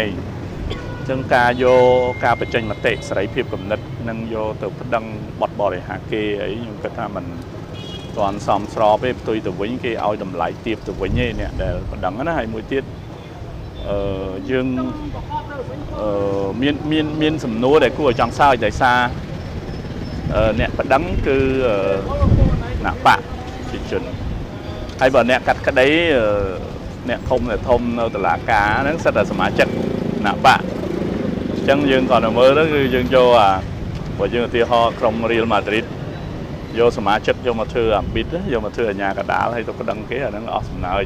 ឯងចឹងការយកការបញ្ចេញមតិសេរីភាពគំនិតនិងយកទៅប្តឹងបទបរិហាគេអីខ្ញុំគិតថាมันទាន់សមស្របទេផ្ទុយទៅវិញគេឲ្យតម្លៃទាបទៅវិញឯអ្នកដែលប្តឹងណាហើយមួយទៀតយើងមានមានមានសំណួរដែលគួរឲ្យចង់សើចដោយសារអ្នកប្តឹងគឺគណៈបកប្រជាជនហើយបើអ្នកកាត់ក្តីអ្នកធំអ្នកធំនៅតុលាការហ្នឹងសិតតែសមាជិកគណៈបកអញ្ចឹងយើងក៏នៅមើលទៅគឺយើងយកអាបើយើងឧទាហរណ៍ក្រុម Real Madrid យកសមាជិកយកមកធ្វើអាប៊ីតយកមកធ្វើអាញាកដាលហើយទៅប្តឹងគេអាហ្នឹងអស់សំណើច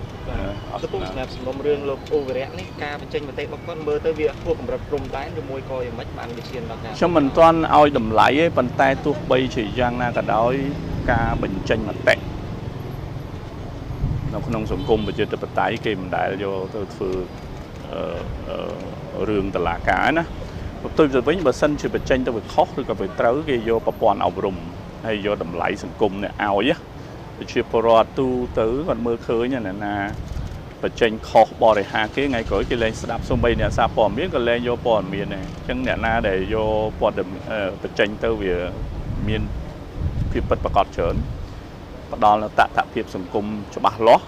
អស់សំណើចសម្រាប់សំណុំរឿងលោកអ៊ូវីរៈនេះការបញ្ចេញមតិរបស់គាត់មើលទៅវាហួសកម្រិតព្រំដែនឬមួយក៏យ៉ាងម៉េចបានវិធានដល់ការខ្ញុំមិនទាន់ឲ្យតម្លៃទេប៉ុន្តែទោះបីជាយ៉ាងណាក៏ដោយការបញ្ចេញមតិនៅក្នុងសង្គមប្រជាធិបតេយ្យគេមិនដែលយកទៅធ្វើរឿងតឡាការណាផ្ទុយទៅវិញបើសិនជាបញ្ចេញទៅវាខុសឬក៏វាត្រូវគេយកប្រព័ន្ធអប់រំហើយយកតម្លៃសង្គមនេះឲ្យប្រជាពលរដ្ឋទូទៅគាត់មើលឃើញណាណាបញ្ចេញខុសបរិហាគេថ្ងៃក្រោយគេលែងស្ដាប់សូម្បីអ្នកសារព័ត៌មានក៏លែងយកព័ត៌មានដែរអញ្ចឹងអ្នកណាដែលយកព័ត៌មានបញ្ចេញទៅវាមានភាពពិតប្រាកដច្រើនផ្ដល់នូវតថភាពសង្គមច្បាស់លាស់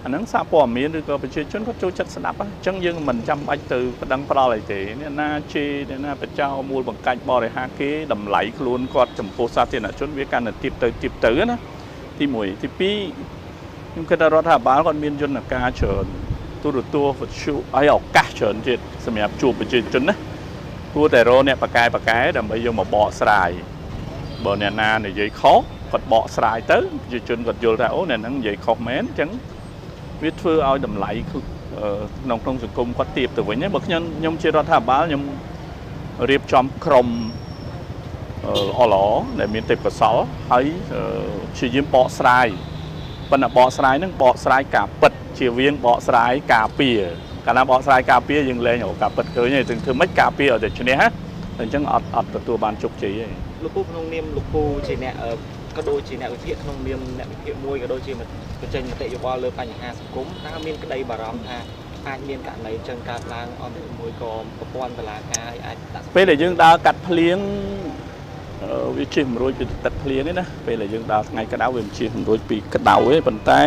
អាហ្នឹងសារព័ត៌មានឬក៏ប្រជាជនគាត់ចូលចិត្តស្ដាប់អញ្ចឹងយើងមិនចាំបាច់ទៅប្តឹងផ្ដល់អីទេអ្នកណាជេរអ្នកណាបញ្ចោមូលបង្កាច់បរិហាគេតម្លៃខ្លួនគាត់ចំពោះសាធារណជនវាកាន់តែទាបទៅទាបទៅណាទី1ទី2ខ្ញុំគិតថារដ្ឋាភិបាលគាត់មានយន្តការច្រើនទូរទស្សន៍វិទ្យុហើយឱកាសច្រើនទៀតសម្រាប់ជួបប្រជាជនណាគួរតែរកអ្នកបកកែដើម្បីយកមកបកស្រាយបើអ្នកណានិយាយខុសគាត់បកស្រាយទៅប្រជាជនគាត់យល់ថាអូអ្នកហ្នឹងនិយាយខុសមែនអញ្ចឹងវាធ្វើឲ្យតម្លៃក្នុងក្នុងសង្គមគាត់ទាបទៅវិញបើខ្ញុំជារដ្ឋាភិបាលខ្ញុំរៀបចំក្រុមល្អល្អដែលមានទេពកោសល្យហើយព្យាយាមបកស្រាយប៉ុន្តែបកស្រាយហ្នឹងបកស្រាយការពិតជាវៀងបកស្រាយការពារកាលណាបកស្រាយការពារយើងលែងរកការពិតឃើញទេធ្វើម៉េចការពារឲ្យតែឈ្នះណាអញ្ចឹងអត់ទទួលបានជោគជ័យទេលោកពូក្នុងនាមលោកពូជាអ្នកក៏ដូចជាអ្នកវិភាគក្នុងនាមអ្នកវិភាគមួយក៏ដូចជាបញ្ចេញមតិយោបល់លើបញ្ហាសង្គមតើមានក្តីបារម្ភថាអាចមានករណីចឹងកើតឡើងអត់ឬមួយក៏ប្រព័ន្ធតុលាការអាចដាក់ពេលដែលយើងដើរកាត់ភ្លៀងវាជិះមិនរួចពីទឹកភ្លៀងទេណាពេលដែលយើងដើរថ្ងៃក្តៅវាមិនជិះមិនរួចពីក្តៅទេប៉ុន្តែ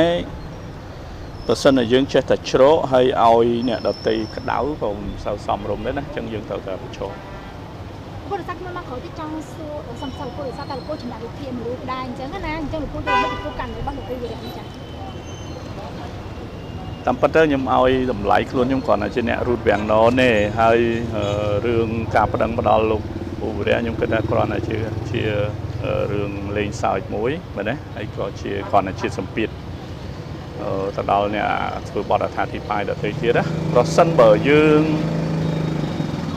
បើសិនតែយើងចេះតែជ្រកហើយឲ្យអ្នកដទៃក្តៅក៏មិនសូវសមរម្យដែរណាអញ្ចឹងយើងត្រូវតែប្រឈមពុទ្ធសាសនាមកក្រោយទីចង់សួរសំសល់ពុទ្ធសាសនាតើលោកពូចំណាក់វិភាគមួយរូបដែរអញ្ចឹងណាអញ្ចឹងលោកពូយកមកពីកាន់របស់លោកពូវិរៈនេះចា៎តាមពិតទៅខ្ញុំឲ្យតម្លៃខ្លួនខ្ញុំគ្រាន់តែជាអ្នករូតវាំងណនទេហើយរឿងការប្តឹងផ្ដាល់លោកពូវិរៈខ្ញុំគិតថាគ្រាន់តែជារឿងលេងសើចមួយមែនទេហើយក៏ជាគ្រាន់តែជាសម្ពាធទៅដល់អ្នកធ្វើបទអត្ថាធិប្បាយដទៃទៀតណាប្រសិនបើយើង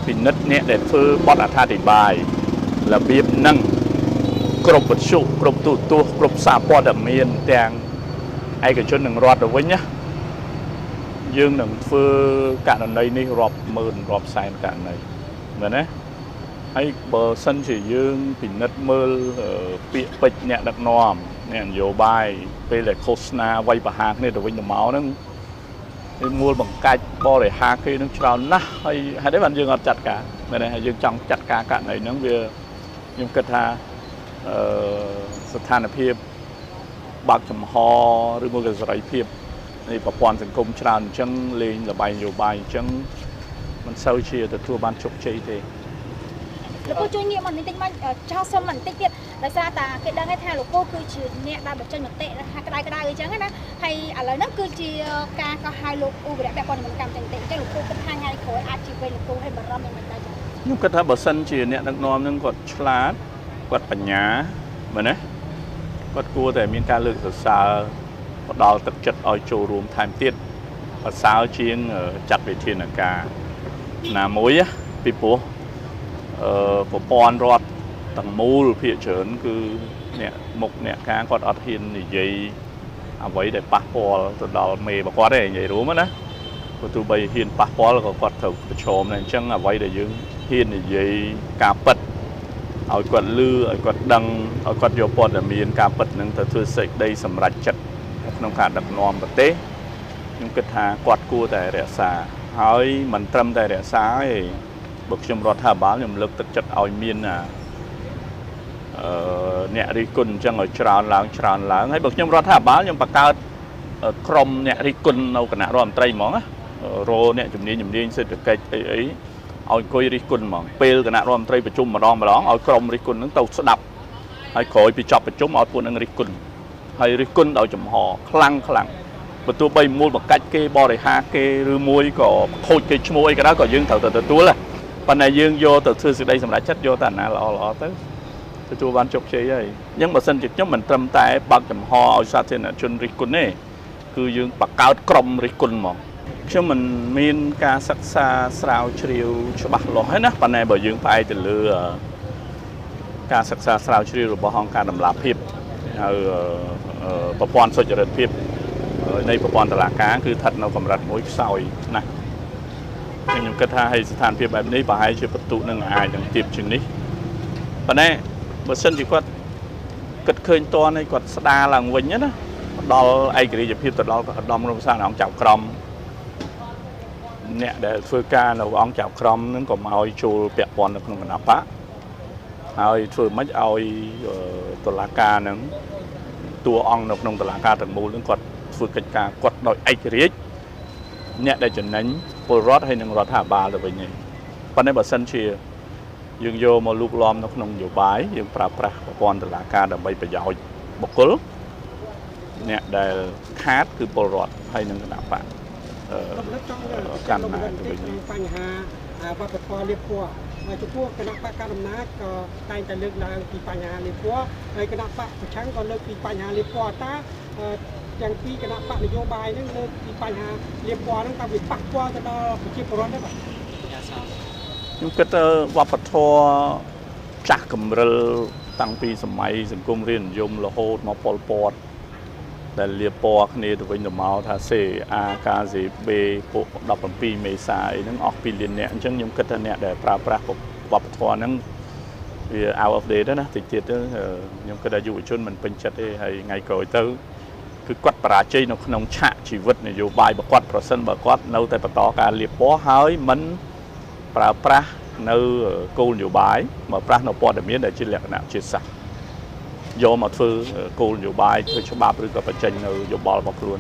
ពិនិត្យអ្នកដែលធ្វើបទអត្ថាធិប្បាយរបៀបហ្នឹងគ្រប់វិទ្យុគ្រប់ទូរទស្សន៍គ្រប់សារព័ត៌មានទាំងឯកជននិងរដ្ឋទៅវិញណាយើងនឹងធ្វើករណីនេះរាប់ម៉ឺនរាប់សែនករណីមែនទេហើយបើសិនជាយើងពិនិត្យមើលពាក្យពេចន៍អ្នកដឹកនាំអ្នកនយោបាយពេលដែលឃោសនាវាយប្រហារគ្នាទៅវិញទៅមកហ្នឹងមូលបង្កាច់បរិហាគេនឹងច្រើនណាស់ហើយហេតុអីបានយើងអត់ចាត់ការមែនទេហើយយើងចង់ចាត់ការករណីហ្នឹងវាខ្ញុំគិតថាស្ថានភាពបើកចំហឬមួយក៏សេរីភាពនៃប្រព័ន្ធសង្គមច្រើនអញ្ចឹងលេងល្បែងនយោបាយអញ្ចឹងមិនសូវជាទទួលបានជោគជ័យទេលោកពូជួយងាកមកបន្តិចមកចោលសុំបន្តិចទៀតដោយសារតាគេដឹងថាលោកពូគឺជាអ្នកដែលបញ្ចេញមតិថាក្តៅក្តៅអញ្ចឹងណាហើយឥឡូវហ្នឹងគឺជាការកោះហៅលោកអ៊ូវិរៈពាក់ព័ន្ធនឹងកម្មទាំងតិចអញ្ចឹងលោកពូគិតថាថ្ងៃក្រោយអាចជាវិញលោកពូឲ្យបារម្ភយ៉ាងម៉េចដែរចា៎ខ្ញុំគិតថាបើសិនជាអ្នកដឹកនាំហ្នឹងគាត់ឆ្លាតគាត់បញ្ញាមែនទេគាត់គួរតែមានការលើកសរសើរផ្ដល់ទឹកចិត្តឲ្យចូលរួមថែមទៀតប្រសើរជាងចាត់វិធានការណាមួយពីព្រោះប្រព័ន្ធរដ្ឋទាំងមូលភាគច្រើនគឺអ្នកមុខអ្នកការគាត់អត់ហ៊ាននិយាយអ្វីដែលប៉ះពាល់ទៅដល់មេរបស់គាត់ទេនិយាយរួមណាព្រោះទោះបីហ៊ានប៉ះពាល់ក៏គាត់ត្រូវប្រឈមដែរអញ្ចឹងអ្វីដែលយើងហ៊ាននិយាយការពិតឲ្យគាត់ឮឲ្យគាត់ដឹងឲ្យគាត់យកព័ត៌មានការពិតនឹងទៅធ្វើសេចក្តីសម្រេចចិត្តក្នុងការដឹកនាំប្រទេសខ្ញុំគិតថាគាត់គួរតែរក្សា ហើយមិនត្រឹមតែរក្សាទេបើខ្ញុំរដ្ឋាភិបាលខ្ញុំលើកទឹកចិត្តឲ្យមានអ្នករិះគន់អញ្ចឹងឲ្យច្រើនឡើងច្រើនឡើងហើយបើខ្ញុំរដ្ឋាភិបាលខ្ញុំបង្កើតក្រុមអ្នករិះគន់នៅគណៈរដ្ឋមន្ត្រីហ្មងណារអ្នកជំនាញសេដ្ឋកិច្ចអីអីឲ្យអង្គុយរិះគន់ហ្មងពេលគណៈរដ្ឋមន្ត្រីប្រជុំម្ដងម្ដងឲ្យក្រុមរិះគន់ហ្នឹងទៅស្ដាប់ហើយក្រោយពីចប់ប្រជុំឲ្យពួកនឹងរិះគន់ហើយរិះគន់ដោយចំហខ្លាំងខ្លាំងបើទោះបីមូលបកាច់គេបរិហាគេឬមួយក៏ខូចគេឈ្មោះអីក៏ដោយក៏យើងត្រូវតែទទួលដែរប៉ុន្តែយើងយកទៅធ្វើសេចក្តីសម្រេចចិត្តយកតែណាល្អល្អទៅទទួលបានជោគជ័យហើយអញ្ចឹងបើសិនជាខ្ញុំមិនត្រឹមតែបើកចំហឲ្យសាធារណជនរិះគន់ទេគឺយើងបង្កើតក្រុមរិះគន់ហ្មងខ្ញុំមិនមានការសិក្សាស្រាវជ្រាវច្បាស់លាស់ហើយណាប៉ុន្តែបើយើងផ្អែកទៅលើការសិក្សាស្រាវជ្រាវរបស់អង្គការតម្លាភាពហើយប្រព័ន្ធសុចរិតភាពនៃប្រព័ន្ធតុលាការគឺស្ថិតនៅកម្រិតមួយខ្សោយណាស់ខ្ញុំគិតថាហើយស្ថានភាពបែបនេះប្រហែលជាបន្ទុកនឹងអាចនឹងទាបជាងនេះប៉ុន្តែបើសិនជាគាត់គិតឃើញតនេះគាត់ស្ដារឡើងវិញណាដល់ឯករាជ្យភាពទៅដល់ឧត្តមក្រុមប្រឹក្សាអង្គចៅក្រមអ្នកដែលធ្វើការនៅអង្គចៅក្រមនឹងក៏មកឲ្យចូលពាក់ព័ន្ធនៅក្នុងគណៈបកហើយធ្វើម៉េចឲ្យតុលាការនឹងតួអង្គនៅក្នុងតុលាការទាំងមូលនឹងគាត់ធ្វើកិច្ចការគាត់ដោយឯករាជ្យអ្នកដែលចំណេញពលរដ្ឋហើយនឹងរដ្ឋាភិបាលទៅវិញឯងប៉ុន្តែបើសិនជាយើងយកមកលូកលាន់នៅក្នុងនយោបាយយើងប្រើប្រាស់ប្រព័ន្ធតុលាការដើម្បីប្រយោជន៍បុគ្គលអ្នកដែលខាតគឺពលរដ្ឋហើយនឹងគណៈបកកាន់អំណាចទៅវិញបញ្ហាវប្បធម៌លាបពណ៌ហើយចំពោះគណៈបកកណ្ដាលអំណាចក៏តែងតែលើកឡើងពីបញ្ហាលាបពណ៌ហើយគណៈបកប្រឆាំងក៏លើកពីបញ្ហាលាបពណ៌តើទាំងពីរគណៈបកនយោបាយហ្នឹងលើកពីបញ្ហាលាបពណ៌ហ្នឹងតើវាប៉ះពាល់ទៅដល់ប្រជាពលរដ្ឋទេបាទខ្ញុំគិតថាវប្បធម៌ចាស់កម្រិលតាំងពីសម័យសង្គមរាជនិយមរហូតមកប៉ុលពតដែលលាបពណ៌គ្នាទៅវិញទៅមកថា C A K C B ពួក17មេសាអីហ្នឹងអស់2លានអ្នកអញ្ចឹងខ្ញុំគិតថាអ្នកដែលប្រើប្រាស់វប្បធម៌ហ្នឹងវា out of date ណាតិចទៀតទៅខ្ញុំគិតថាយុវជនមិនពេញចិត្តទេហើយថ្ងៃក្រោយទៅគឺគាត់បរាជ័យនៅក្នុងឆាកជីវិតនយោបាយរបស់គាត់ប្រសិនបើគាត់នៅតែបន្តការលាបពណ៌ហើយមិនប្រើប្រាស់នៅគោលនយោបាយមកប្រាស់នៅព័ត៌មានដែលជាលក្ខណៈជាសាស្ត្រយកមកធ្វើគោលនយោបាយធ្វើច្បាប់ឬក៏បញ្ចេញនៅយោបល់របស់ខ្លួន